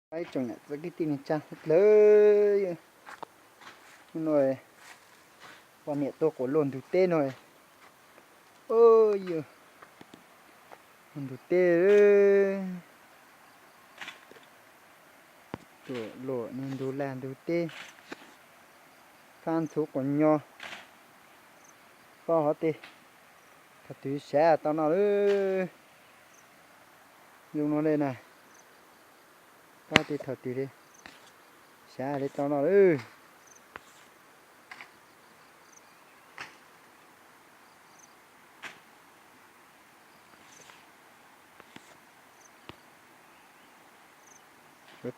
Ib tsoom niam txiv kwv tij neej tsa dlawb, no poj niam tuaj quas luaj ntug teb no, yog ntug teb, tuaj luaj ntug laj ntug teb, fab ntxhuv quas nyo, pob hov tej, thaum twg sav tau noj lawm. Zoo no li na, pob tej thaum twg li sav li tau noj lawm.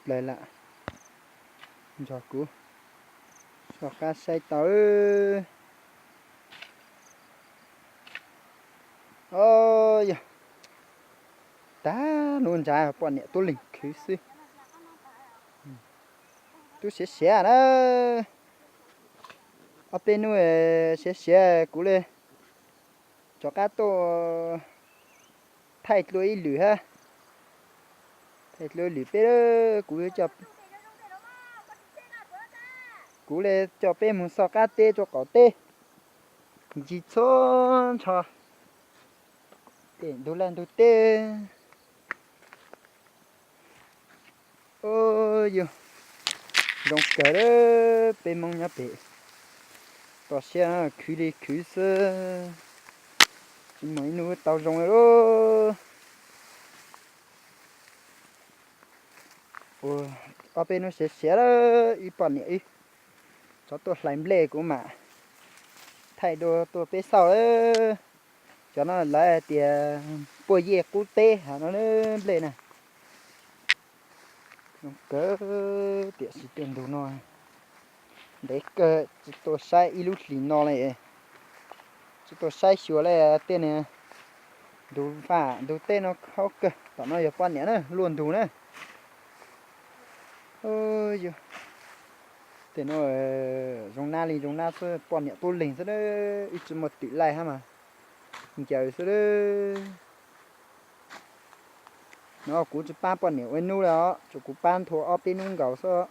Plaws lam nrog kuv soj qab saib tau. Yog tag nuav ntsa poj niam tuab leeg khwv xwb. Tub siav siav na, ob peb hnub siav siav kuv li rov qab tuaj thaij dlua ib lwm hab. Thaij dlua ib lwm peb, kuv, kuv li coj peb moog soj qab teb rua qaum teb, ncig txhua nrho, pem ntug laj ntug teb. Yog zoo kawg, peb Moob nyob pem toj siab khwv li khwv xwb, tsis muaj ib hnub tau zoo li lauj. Ua ob peb hnub siav siav lawm, ib poj niam wb rov tuaj hlais nplej, kuv mam thaij dua tuaj peb xauj lawm. Cov no lawv hais tias puaj yej qub teb hov no nplej na. Zoo kawg, tiam sis tej ntug no ntev kawg tsis tuaj saib ib lub hlis no li, tsis tuaj saib xyuas li tej ntug vaj ntug teb no khaub kawg. Tom no yog poj niam na, luaj ntug na. Tej no zoo nab li zoo nab xwb, poj niam tuab leeg xwb, wb tsis muaj twm laij hab mas ncaws xwb. No kuv tsis pab poj niam ua ib hnub li os, tsuas kuv pab nthua ob peb hnub nkaus xwb.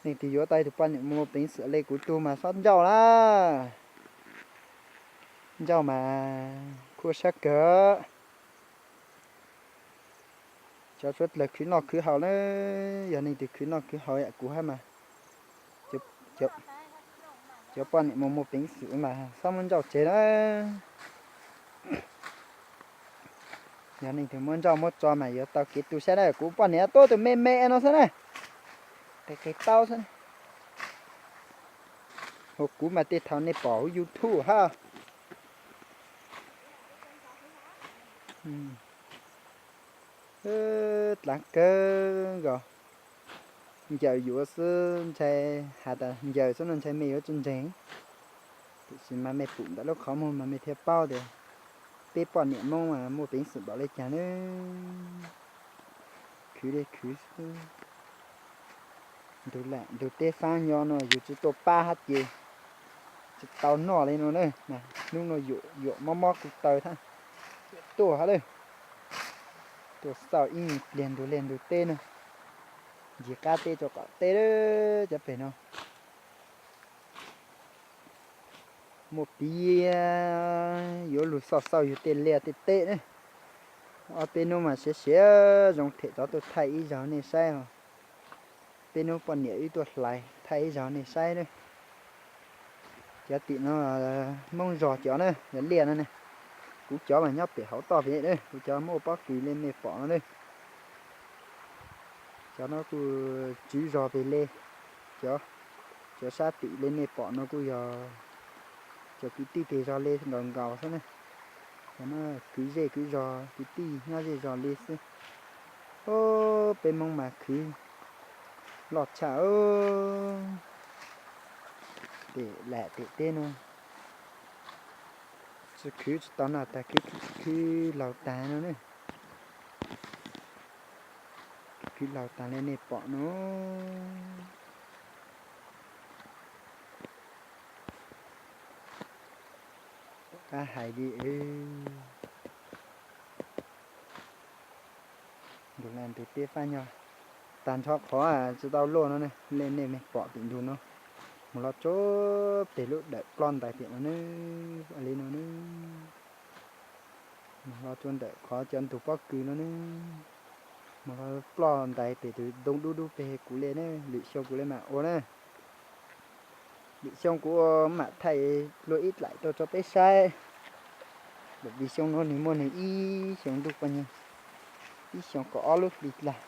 Leej twg yuav tau ib tug poj niam muaj peev xwm li kuv tug mas xob ncauj na. Ncauj mas khuaj sab kawg. Cov suav dlawg khwv noj khwv haus na, yog leej twg khwv noj khwv haus yam kuv hab mas, cov poj niam mus muaj peev xwm mas xob muab ncauj tseg na. Yog leej twg muab ncauj muab tso mas yuav tau kev tu sab na. Kuv poj niam tuab tug me me no xwb na, qis qis taub xwb. Ua kuv mas tej thaum nej pom huv YouTube hab. Dlaav kawg nkaus, ncaws yuav xwb ntshai, has tas ncaws xwb no ntshai mej yuav tsi ntseeg. Tiam sis mas mej pum ntawm lub qhov muag mas mej thiaj paub tias peb poj niam Moob mas muaj peev xwm npaum li cas ne. Khwv li khwv xwb. Ntug teb faab nyob no yug tsi tuaj pab hab ces tsi tau noj li no na. Hnub no yuam mob mob kuv taw thab, tuaj hab lawm. Tuaj xauj ib pliag ntug liaj ntug teb na, ncig qab teb rua qaum teb lawm cov peg no. Muaj piv yuav lug xauj xauj yug tej liaj tej teb na. Ob peb hnub mas siav siav zoo them rov tuaj thaij ib zaug nej saib os. Peb hnub poj niam wb tuaj hlais thaij ib zaug nej saib na. Cov tim no Moob zog cov na, yog liaj no ne. Kuv cov mas nyob pem hauv toj pem na, kuv cov muaj pob kws li nej pom no na. Cov no kuj tswv zog pem le. Cov, cov sab tim li nej pom no kuj yog cov kwv tij pem zog li nkaus nkaus xwb na. Cov no kwv zej kwv zog, kwv tij nyob zej zog li xwb. Peb Moob mas khwv loj tshaj. Tem lam tem teb no tsi khwv tsi tau noj tag, khwv khwv laug tag no ne. Khwv laug tag li nej pom no. Tom qab hais li, Ntug la ntug teb faj nyo tag nrho qhov tsis tau luaj no ne, nej me pom tim ntug no, mus los tsuas pem lub dawm ploj ntais tim no ne, li no ne. Mus los tsuas ntawm qhov cov ntug pob kws no ne, mus los ploj ntais pem tus ntoo dub dub pem kuv li ne, lwm xyoo kuv li mam ua na. Lwm xyoo kuv ua mam thaij luag ib daim rau tso peb saib. Vim xyoo no nws muaj nws ib xyoo ntuj poj niam, ib xyoo kaum ob lub hli dlag.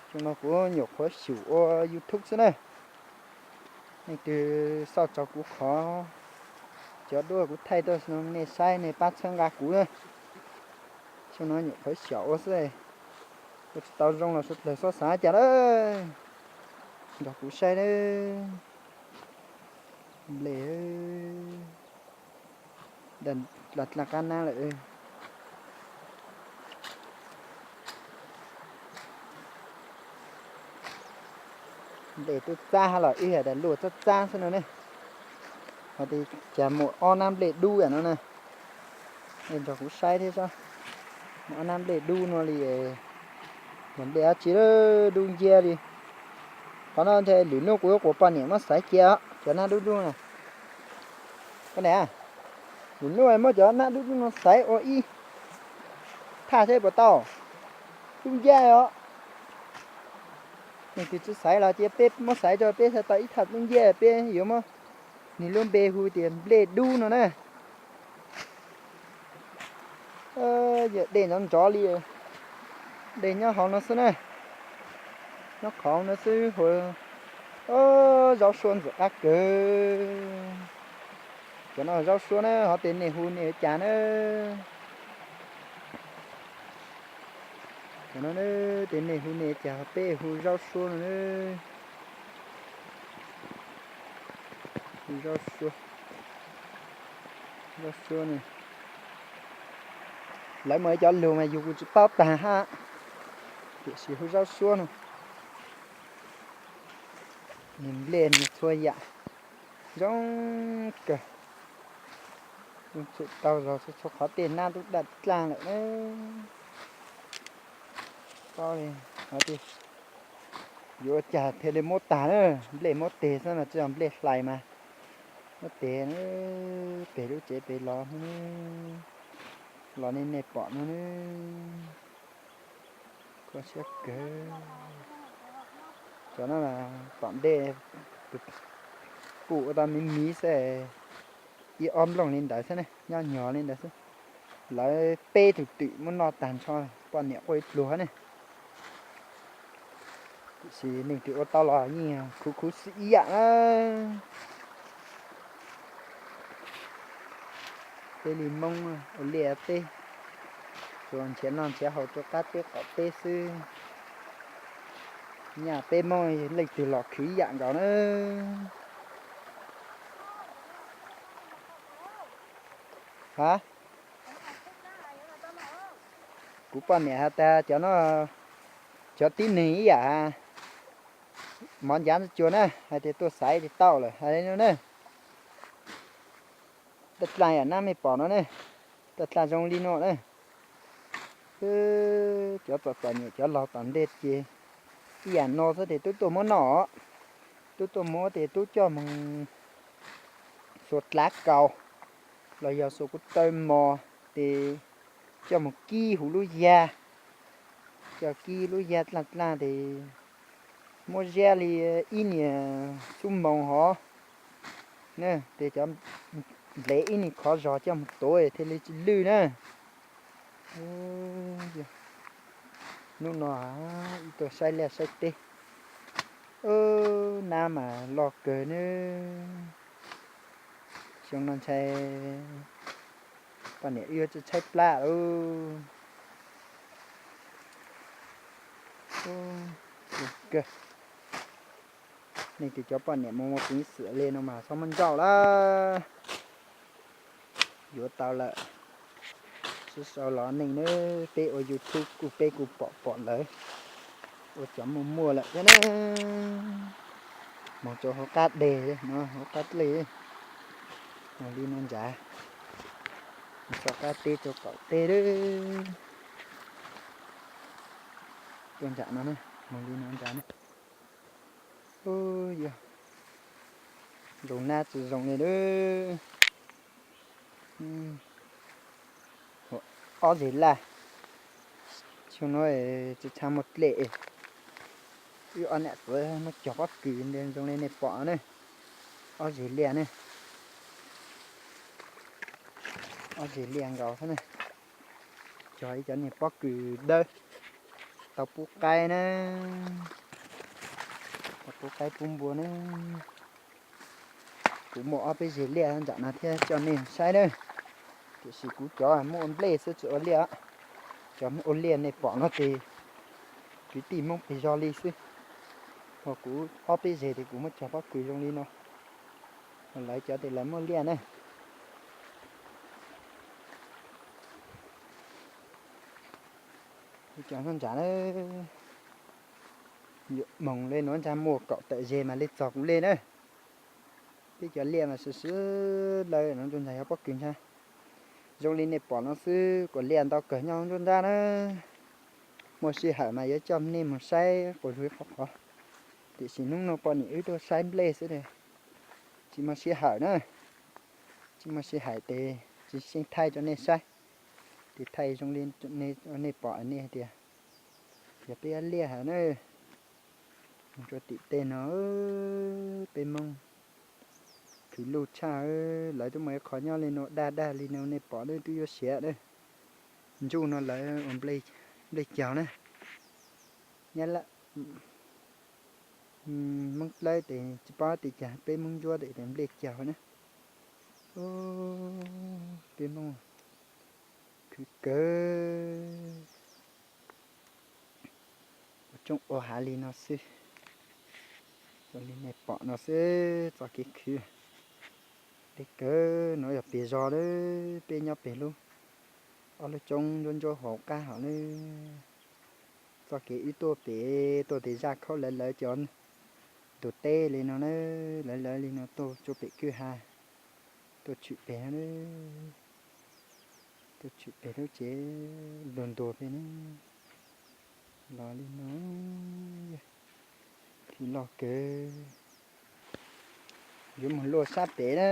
Xyoo no kuv nyuam qhuav xyum ua YouTube xwb na. Leej twg xauj tso kuv qhov, cov duab kuv thaij tuaj no nej saib nej pab txhawb nqa kuv na. Xyoo no nyuam qhuav xyaum ua xwb, ua tsis tau zoo los sawv daws txhob xav cas lawm. Nrog kuv saib na. Nplej, daj daj qab nab lawm. Nplej tub txab hab los ib yam tas luaj txab txab xwb no ne. Ho tias cas muaj ob nab nplej dub yam no na. Nej nrog kuv saib thiab saib, muaj ob nab nplej dub no li, mas nplej dab tsi dub nciab li. Qhov no ntshe lwm hnub kuv yuav quas poj niam muab xaiv cia cov nab dub dub na. Koj niam, lwm hnub muab cov nab dub dub no xaiv ua ib thaj seb puas tau, dub nciab os. Nws twb tsis xaiv los cia peb muab xaiv rau peb xaiv tau ib thaj dub nciab peb yuav muab nws lub npe hu tias nplej dub no na. Yog dej nrov nrov li, dej nyob hauv no xwb na. Nyob qhov no xwb hu, zaub suab ntxim qab kawg. Cov no zaub suab na, ho tias nej hu nej yuav cas na. Cov no tias nej hu nej yuav cas, peb hu zaub suab no. Hu zaub suab, zaub suab ne. Lawv muaj ib cov lus mas yus kuj tsis paub tag hab, tiam sis hu zaub suab no. Nws nplej nws txhua yam zoo kawg. Tau zog txhua qhov tej nab tub daj dlaag lawm. Paub li, yuav ua cas thiaj li muab tag na, nplej muab teg xwb mas tsis yog nplej hlais mas. Muab teg pem lub tsev pem los, los nej nej pom no ne. Kho siab kawg. Cov no tom ntej kuj ua tau miv miv xwb, ib ob nplooj li ntawd xwb ne, nyob nyog li ntawd xwb. Lawv peb tug twm muab noj tag nrho, poj niam quaj ib pluag ne. Tiam sis neeg twg ua tau los yeej khuv khuv xim ib yam na. Peb li Hmoob ua liaj teb, tsuas nrhiav noj nrhiav haus rau qab teb qaum teb xwb. Nyaj peb Hmoob leej twg los khwv ib yam nkaus na. Ha, kuv poj niam has tas cov no, cov tib neeg ib yam mov ncav ntsuj cuag na, hais tias tuaj xaiv tsis tau lawm hais li no na. Taj dlaag yam nab mej pom no ne, taj dlaag zoo li no na. Cov txom txom nyem cov laug tom ntej ces ib yam no xwb ces tub tuaj muab noj. Tub tuaj muab ces tub coj moog xuas dlav kaus los yog xuas kuv taw mos ces coj moog kib huv lub yag. Coj kib lub yag dlaag dlaag ces muab ziab li ib niag xuab moos hov, ces cov nplev ib niag khov zog coj moog tuav thiaj li tsis lwj na. Hnub no ib tuaj saib liaj saib teb, nab mas loj kawg ne. Xyoo no ntshai poj niam wb yuav tshaib plab lauj. Leej twg cov poj niam mus ua peev xwm li no mas txhob muab nrauj lawm. Yuav tau lawm. Sib sau los neej na, peb ua YouTube kuj peb kuj pom pom lawv ua cov muaj muaj lawm thiab na. Moog rau hauv qab deg no, hauv qab dlej, moog li no nrad, moog rau qab teb rau qaum teb lawm. Tuaj nram no ne, mus li no nram ne. Ub, yog zoo nab tsis zoo li lawm. Ob zeg liaj, xyoo no tsis tshua muaj dlej. Wb ob niam txiv muab cog pob kws ntawd zoo li nej pom ne. Ob zeg liaj ne. Ob zeg liaj nkaus xwb ne. Cog ib cov niag pob kws dawb, tau pub qaib na, tau pub qaib pub npua na. Kuv muaj ob peb zeg liaj nram no thiab coj nej saib na. Tiam sis kuv cov muaj ua nplej xwb tsis ua liaj. Cov ua liaj nej pom no ces kwv tij Hmoob pes zog li xwb. Ho kuv ob peb zeg ces kuv muab cog pob kws zoo li no. Ho lawv cov ces lawv muaj liaj na. Cov nyob nram na, yuav moog le nuav ntshe muaj kaum tawm zeg mas le txog kuv le na. Peb cov liaj mas sawv sawv lawm no, ntshe yog pob kws ntag. Zoo li nej pom no xwb, kuas liaj ntau kawg nyob nruab nrab na. Muaj sij hawm mas yuav coj nej mus saib quas zug qhov qhov. Tiam sis hnub no poj niam wb tuaj saib nplej xwb, tsis muaj sij hawm na. Tsis muaj sij hawm ces tsis xyeej thaij rau nej saib. Ces thaij zoo li nej pom nej hais tias, yog peb liaj hawm na. Mus rau tim tej no, peb Hmoob khwv luj tshaj, lawv twb muaj ib qho nyob li no daj daj li no nej pom twb yuav siav na. Ntsuj no lawv ua nplej caug na. Nyab Laj, Hmoob Dlawb tes tsis paub tias cas, peb Hmoob Ntsuab tes nplej caug na. Peb Hmoob khwv kawg. Ua tsooj ua hav li no xwb, zoo li nej pom no xwb txoj kev khwv. Deb kawg no yog pem zos lawm, peb nyob pem lub, ob lub roob ntsuab ntsuab hauv qab hov lawm. Txoj kev wb tuaj pem, tuaj pem zaj khaub lawv lawv cov ntug teb li no na, lawv lawv li no tuaj tsuas pem kwj ha, tuaj tshwm pem no, tuaj tshwm pem lub tsev luag ntuag pem ne. Los li no, khwv loj kawg. Yuav mus luaj sab pem na,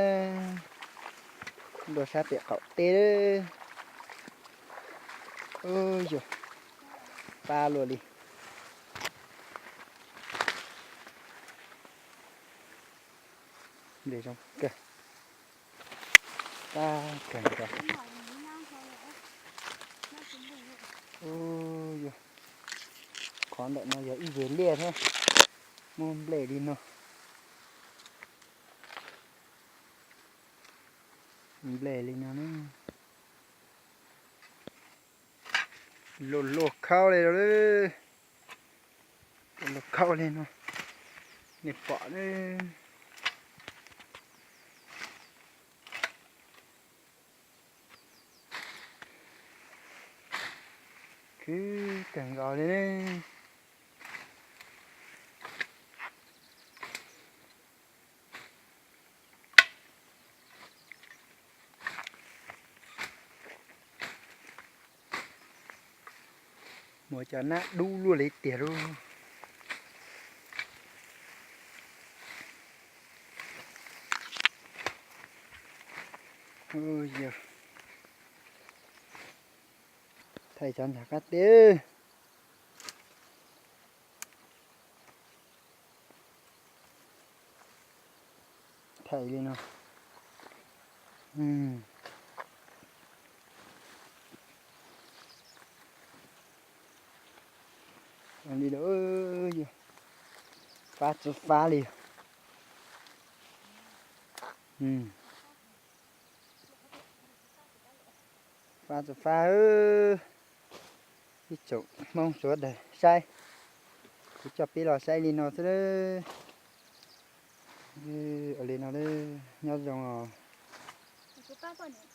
luaj sab pem qaum teb. Yog pab luaj li. Nplej zoo kawg. Pab kawg nkaus. Yog qhov ntawm no yog ib yeg liaj thiab, muaj nplej li no. Nplej li no na. Luaj luaj khaub li no, luaj khaub li no, nej pom ne. Khwv kawg nkaus li ne. Muaj cov nab dub luaj li tiag lauj. Thaij cov nram qab teb. Thaij li no. Li lawm, fab tsis fab li. Fab tsis fab, ib tsoom Hmoob sawv daws saib, kuv coj peb los saib li no xwb. Li no, nyob zoo os.